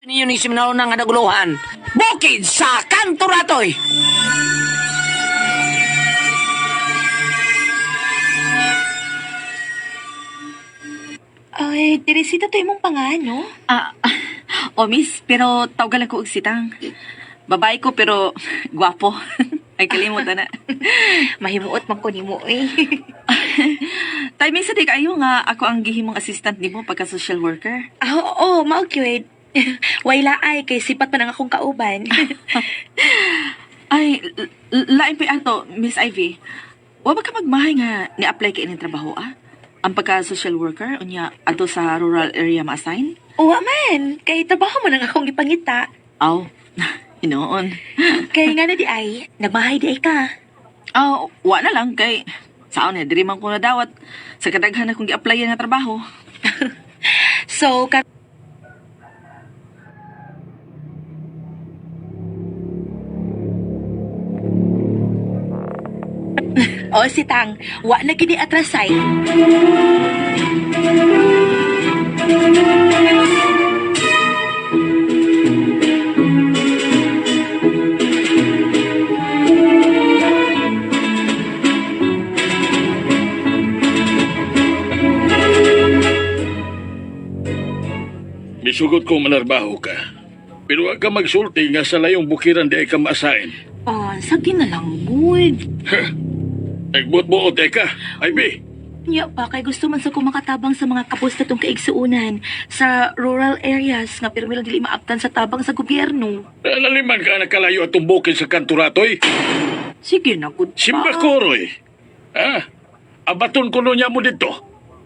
Ninyo ni Siminalo nga naguluhan. Bukid sa Kanturatoy! Ay, Teresita to imong pangano. Ah, oh miss, pero tawag lang ko og sitang. Babae ko pero gwapo. Ay kalimot na. Mahimuot man ko nimo eh. Timing sa di kayo nga ako ang gihimong assistant nimo pagka social worker. Ah, oo, mao gyud. Way laay kay sipat man ang akong kauban. Ay, lain pa ato, Miss Ivy. Wa ba ka magmahay nga ni-apply ka ining trabaho ah? Ang pagka social worker unya adto sa rural area ma-assign? Uwa man, kay trabaho man ang akong gipangita. Aw, hinoon. Kay nga na di ay, nagmahay di ay ka. Aw, wa na lang kay saon eh, diri man ko nadawat sa kadaghan akong gi-applyan nga trabaho. So, ka O si Tang, wa na gini atrasay. Misugot ko manarbaho ka. Pero wag ka magsulti nga sa layong bukiran di ay ka maasain. Ah, sagi na lang, good. Nagbuot-buot ay ka. Ay, be. Nya pa kay gusto man sa ko makatabang sa mga kapos na tong kaigsuunan sa rural areas nga pero lang dili maabtan sa tabang sa gobyerno. Nalaliman ka nakalayo at tumbukin sa kanturatoy. Sige na, good pa. Simba koroy. Ha? Abaton ko niya mo dito.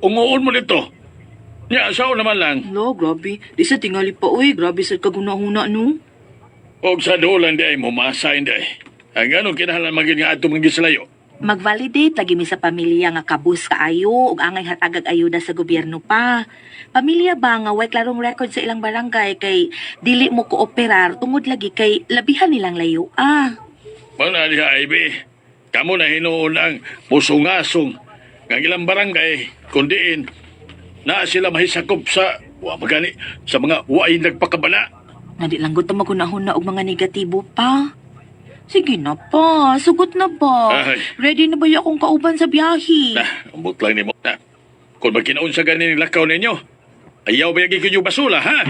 Unguon mo dito. Nya, sao naman lang. No, grabe. Di sa tingali pa, uy. Grabe sa kaguna-huna, no? Og sa dolan di ay mo maasain di ay. Ang anong kinahanglan maging nga atong mga gislayo. Mag-validate lagi mi sa pamilya nga kabus kaayo ug angay hatagag ayuda sa gobyerno pa. Pamilya ba nga way klarong record sa ilang barangay kay dili mo kooperar tungod lagi kay labihan nilang layo. Ah, Wala diha, ay be. Kamu na hinuon ang pusungasong ng ilang barangay, kundiin na sila mahisakop sa wa magani sa mga waay nagpakabala. Nga di lang gud ta maghuna-huna og mga negatibo pa. Sige na pa, sugot na ba? Ay. Ready na ba yung akong kauban sa biyahe? Na, ambot lang nimo. Na, kung magkinaon sa ganin lakaw ninyo, ayaw ba yagi kinyo basula, ha?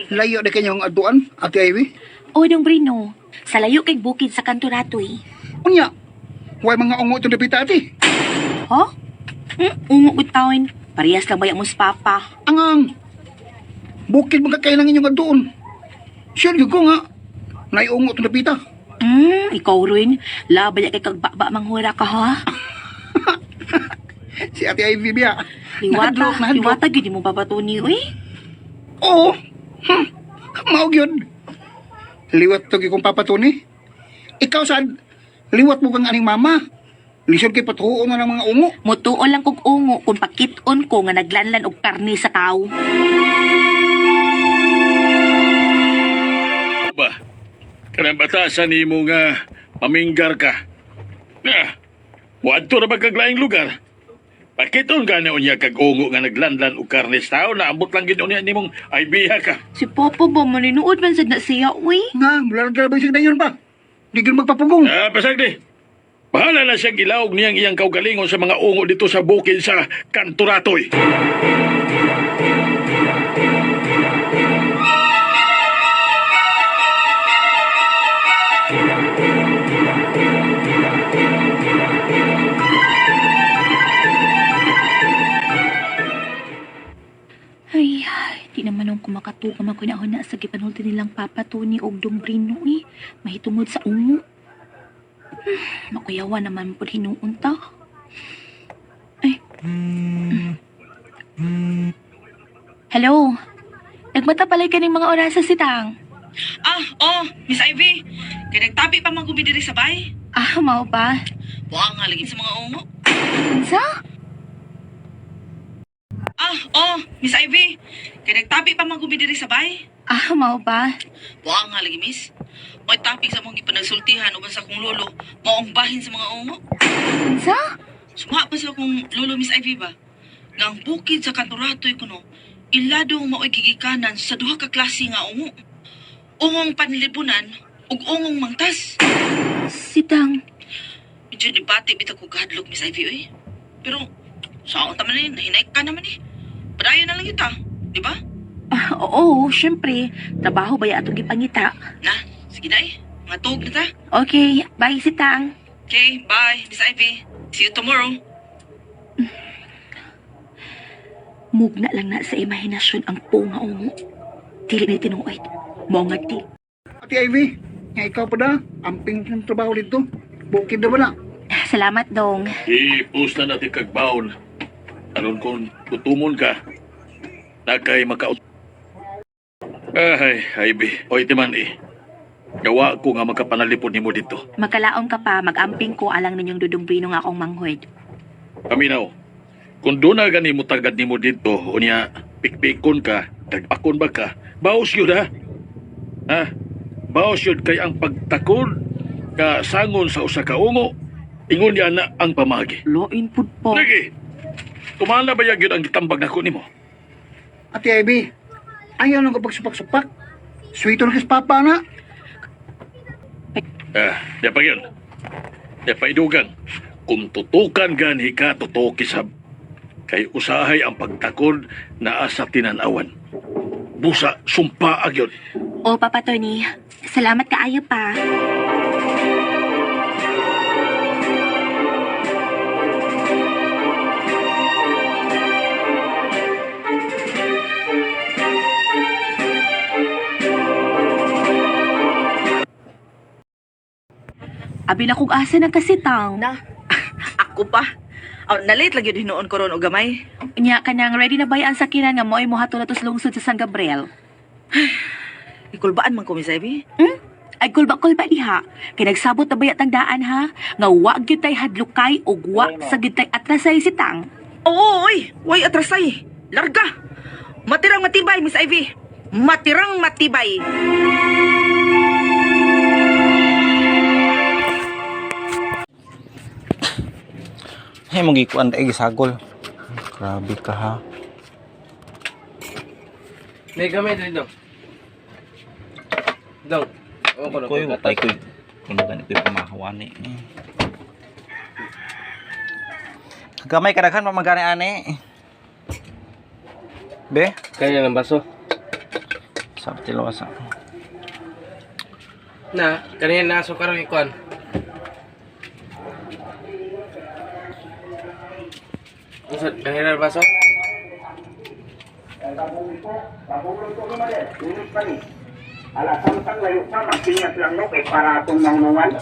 Layo na kanyang aduan, Ate Ivy. o dong Brino, sa layo kay bukid sa kanturatoy. Unya, way mga ungo itong dapita, ate. Ha? Ungo gud tawon. Parehas lang ba mo sa papa? Angang, bukid mga kayo ng inyong aduan. Sure, yun ko nga. Naiungo itong dapita. Ikaw rin. Labay kay kagbaba manghura ka ha? Si Ate Ivy biya. Liwata, Nahadlok, nahadlok. liwata gyud mo papatuni uy. Oo. Maog yun. Liwat to kong papatuni. Ikaw sad, liwat mo kang aning mama. Lisod kay patuon na ng mga ungo. Mutuo lang kog ungo kung pakit-on ko nga naglanlan og karne sa tao. Ba, kanang batasan nimo nga maminggar ka. Na, wadto ra ba kag laing lugar? Pakiton gani unya kag ungo nga naglanlan og karnes tao na ambot lang gid unya nimong ay biha ka. Si Papa ba maninuod man sad na siya uy? Nga, mula ba siya yun pa? Di gyud magpapugong. Ah, pasag di. Bahala na siyang gilawog niyang iyang kaugalingon sa mga ungo dito sa bukid sa Kanturatoy. Ay, di naman nung kumakatugam ako na na sa gipanulti nilang Papa Tony og Dong Brino eh. Mahitungod sa ungo. Makuyawa naman po hinuon ta. Ay. Hello. Nagmata palay ka ng mga orasa si Tang. Ah, oh, Miss Ivy. Kay nagtabi pa man gumi diri sa bay. Ah, mao ba? Buang nga lagi sa mga ungo. Unsa? Ah, oh, Miss Ivy. Kay nagtabi pa man gumi diri sa bay. Ah, mao ba? Buang nga lagi, miss. Mo'y topic sa mong gipanagsultihan uban sa akong lolo. Maong bahin sa mga ungo. Unsa? Suma pa sa akong lolo, Miss Ivy ba? Nga ang bukid sa kanturatoy kuno, iladong mao'y gigikanan sa duha ka klase nga ungo. Ungong panlibunan ug ungong mangtas. Sitang. Medyo debate bitaw ko kahadlok, Miss Ivy, oy. Pero sa akong taman eh, nahinay ka naman eh. Padayon na lang kita, di ba? Ah, oo, syempre. Trabaho ba atong gipangita? Na, sige na eh. Mga tuog na ta. Okay, bye Sitang. Okay, bye, Miss Ivy. See you tomorrow. Mugna lang na sa imahinasyon ang po nga ungo. Dili ni tinuod. Mao nga di. Ate Ivy, nga ikaw pa da, amping ng trabaho dito. Bukid na ba na? Salamat dong. I-post na natin kag baon. Aron kung tutumon ka, na kay maka... Ay, Ivy. Oy, timan eh. Gawa ko nga makapanalipod nimo dito. Makalaom ka pa, magamping ko alang ninyong dudong Brino nga akong manghod. Paminaw, kung doon na gani mo tagad nimo dito, unya, pikpikon ka, tagpakon ba ka, baos yun ha? Ha? Baos yun kay ang pagtakod ka sangon sa usa ka ungo, ingon niya na ang pamagi. Loin pud po. Lagi, tumala ba yun ang gitambag nako nimo? Ate Ivy, ayaw lang ko pagsupak-supak. Sweet na kis papa na. Ah, di pa yun. Di pa idugang. Kung tutukan gani ka, totoo kisab. Kay usahay ang pagtakod naa sa tinanawan. Busa, sumpa agyon. O Papa Tony, salamat kaayo pa. Abi na kung asa na kasitang. Na, ako pa. Oh, na-late lagi yun hinuon ko ron og gamay. Nya kanang ready na ba ang sakinan nga mo'y mohato na tos lungsod sa San Gabriel? Ikulbaan man ko, Miss Ivy. Hmm? Ay kulba-kulba diha. Kay nagsabot na bayat ang daan ha. Nga wa gyud tay hadlokay ug wa sa gyud tay atrasay sitang. Oo, oy! Way atrasay! Larga! Matirang matibay, Miss Ivy! Matirang matibay! Hey, mong gikuan ay gisagol. Grabe ka ha. May gamay dali dong. Dong. Oo ko na. Koy, patay koy. Kuno gani koy pamahawan ni. Gamay kadaghan pa magani ani. Be, Kanya ng baso. sa tilawas. Na, kanina naso karon ikuan. Unsa kanina ng baso? Alasamtang layo pa, magpinyas lang no, kay para atong mangunungan.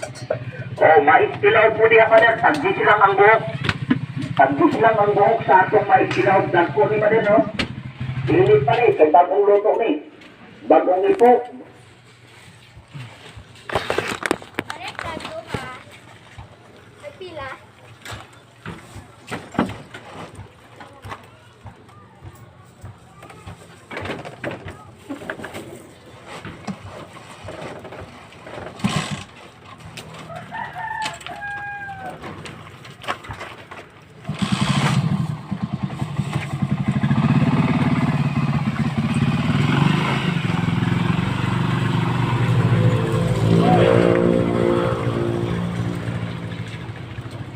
O, maistilaw po diya pa rin, tagdi silang ang buhok. Tagdi silang ang buhok sa atong maistilaw, dagko ni pa rin, no? Init pa rin, kay bagong luto ni. Bagong ipo. Pareha, duha. Pila.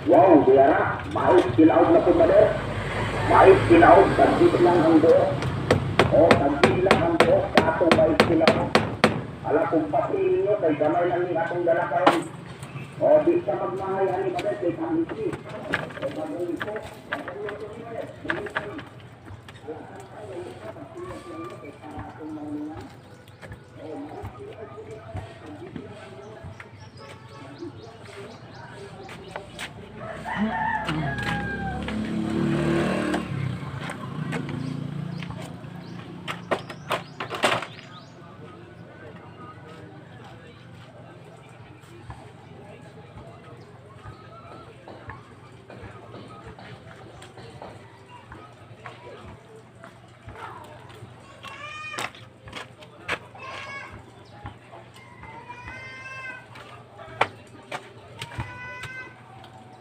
Wow, diara, maistilaw na po ba rin? Maistilaw, tagdi silang ang buhok. O, tagdi silang ang buhok sa atong maistilaw. Ala, kung pati ninyo, kay gamay lang ni atong dala karon. O, di ka magmahay, ani ba rin, kay kamisi. Kay bagong ipo.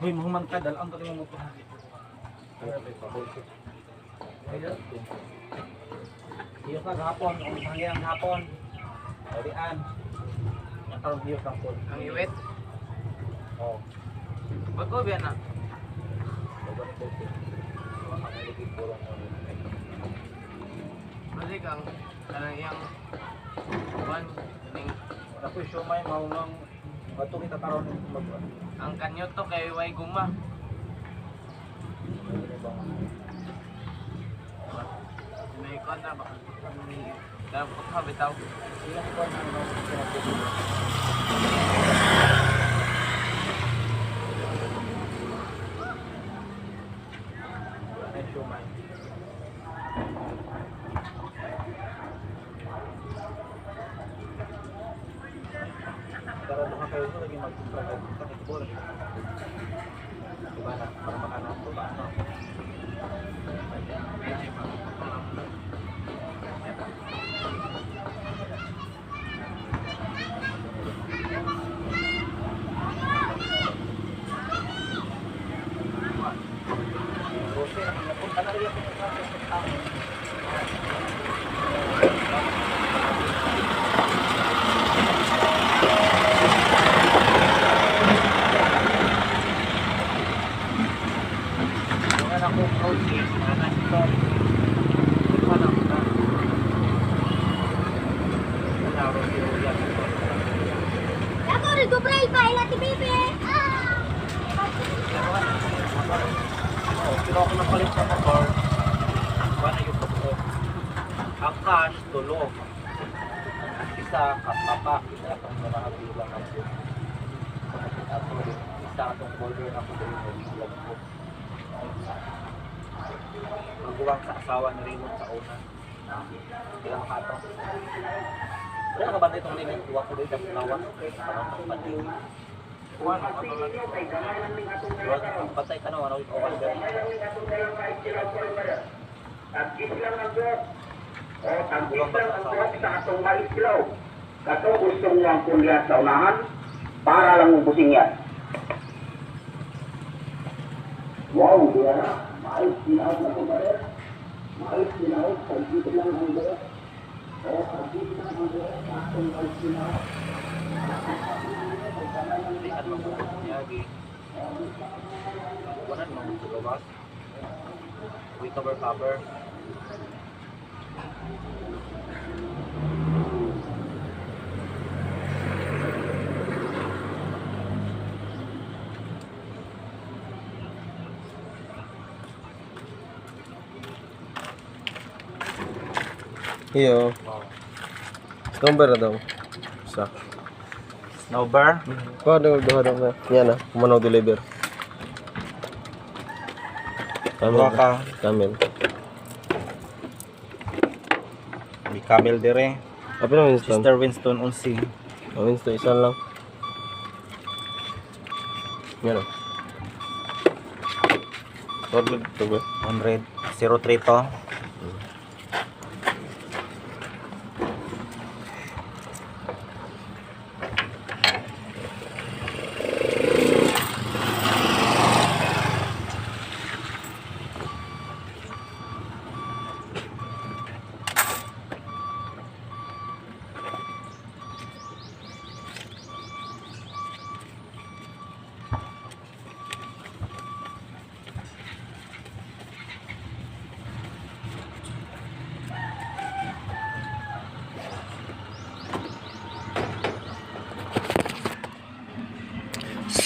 Uy, mahuman ka dal-an ka mo pa. Hiyos na gahapon, ang sangyan hapon. Urian. Nakaroon hiyos lang po. Ang iwit. Oh. Bago biya na. Balik ang kanang iyang kuan kaning Wala ko siomay maunang ato kita karon mag ang kanyo to kay way guma. May kuan na ba? Dapat ka bitaw. Ay siomay. Pero baka kayo ito lagi magkumpra kayo sa kitbol. Diba na? Para makanato ba? Ano? Wala na akong road case, mga nito. Wala ko na. Wala ako siya. Ako rin dubray pa ila ti bebe. Ah! Pero ako napalit sa motor, wala yung ko. Ang cash, tulo. Isa, kapapa, isa itong mga bilang ako. Isa itong folder ako din yung vlog ko. Maguwang sa asawa ni Raymond sa una. Ilang kato. Wala ka ba na itong limit? Duwa ko din, tapos lawas. Parang ang pati. Duwa, ang patay ka na, wala ko order. Tagis lang ang buhok. O, tagis lang ang buhok sa atong mais kilaw. Kato gustong mo ang punla sa unahan para lang ubusin yan. Wow, diya na. Mais kinaot na kumarer. Mais kinaot, tagis lang ang buhok. O, tagis lang ang buhok sa atong mais kinaot. Hindi ka naman wala sa niyagi. Wala naman sa gawas. We cover cover. Iyo. Number na daw. Sa. Snowbear. Kuha daw duha daw na. Yan na, kumanaw deliver. Camel. Duha ka. Camel. May camel dire. Apa na Winston? Sister Winston unsi. Oh, Winston isa lang. Yan na. Order to ba? 100. 03 to.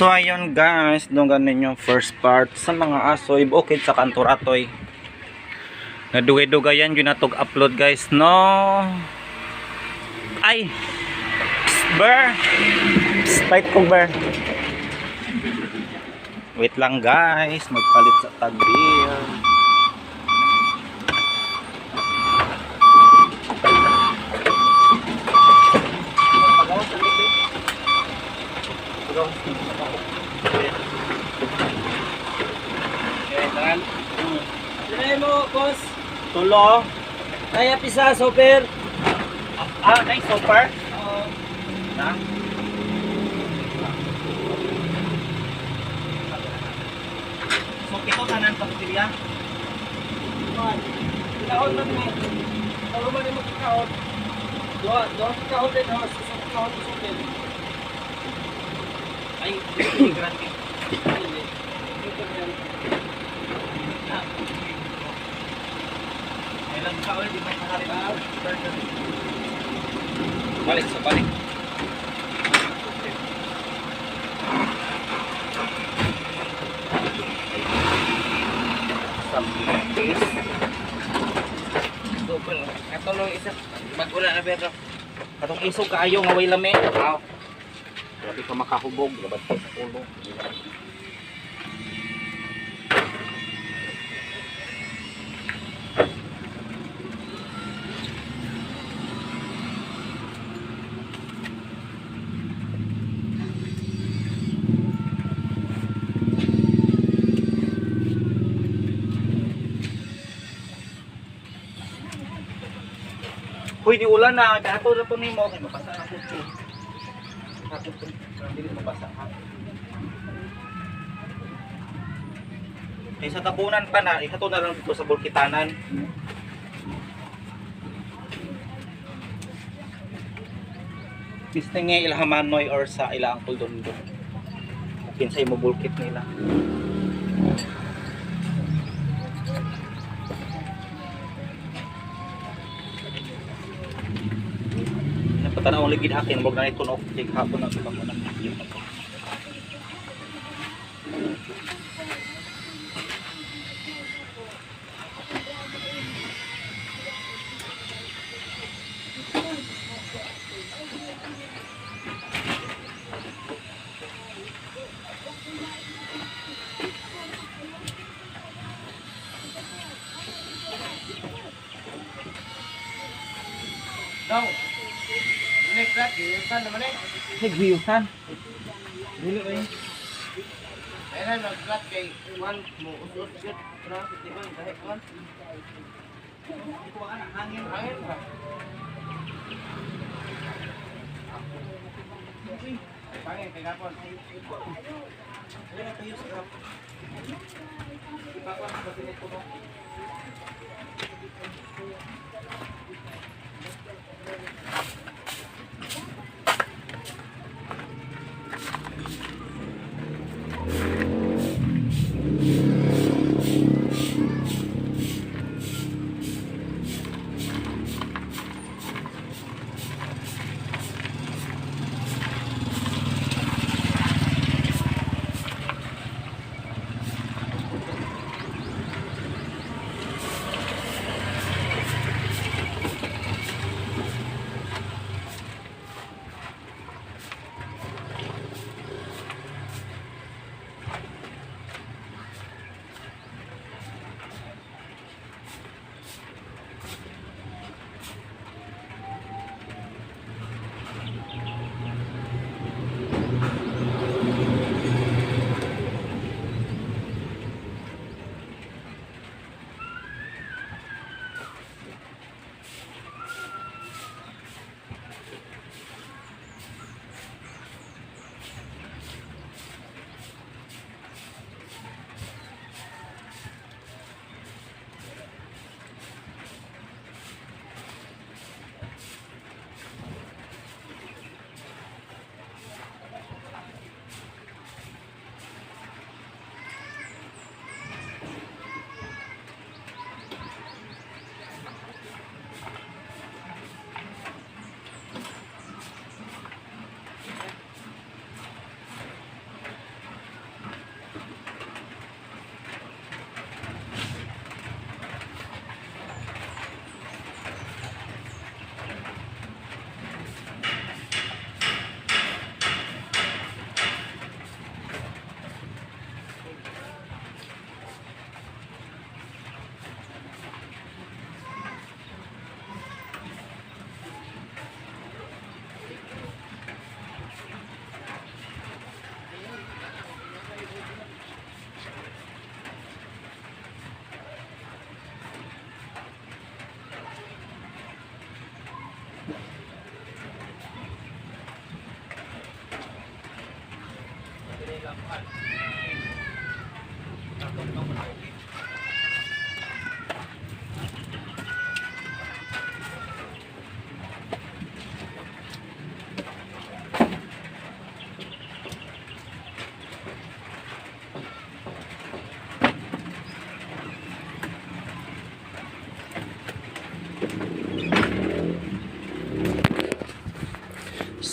So ayun guys, dunggan ninyo first part sa mga asoy bukid sa kanturatoy. Nadugay-dugayan yun natog upload guys, no? Ay! Psst, bear! Psst, tight ko bear. Wait lang guys, magpalit sa tag beer. Mo, boss. Tulo. Kaya pisa, super. Ah, nice super. Oo. Na? Pito tanan sa kutilya. Kaon man ni. Kaon man mo kaon. Duha, duha kaon din ha, susok kaon susukin. Ay, dili grande. Dili. Ito yan. Ay lang kaon di man makari. Balik sa balik. Double. Ato lang isa. Mag-ula na pero. Katong isog kaayo nga way lami. Aw. Grabe ka makahubog, labad ka sa ulo. Huy, di ulan na. Dato na to nimo. Kay mabasa na po. Dato to. Dili mabasa ha. Kay sa tabunan pa na, ikato na lang dito sa Bulkitanan. Biste nga ilhamanoy or sa ila ang Dondo. Kinsay mo bulkit nila. Napatanaw lagi hakin, wag na ito no, kay hapon na ito mo na. Dong. Dili crack, giyusan naman eh. Naghiyusan. Dili ba yun? Ayun na mag-crack kay one mo usot jud. Traffic di ba? Dahil one. Hangin. Hangin ba? Hangin kay gapon. Dili na tayo sa grab. Ipakwan sa pinito mo.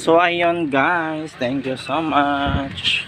So ayun guys, thank you so much.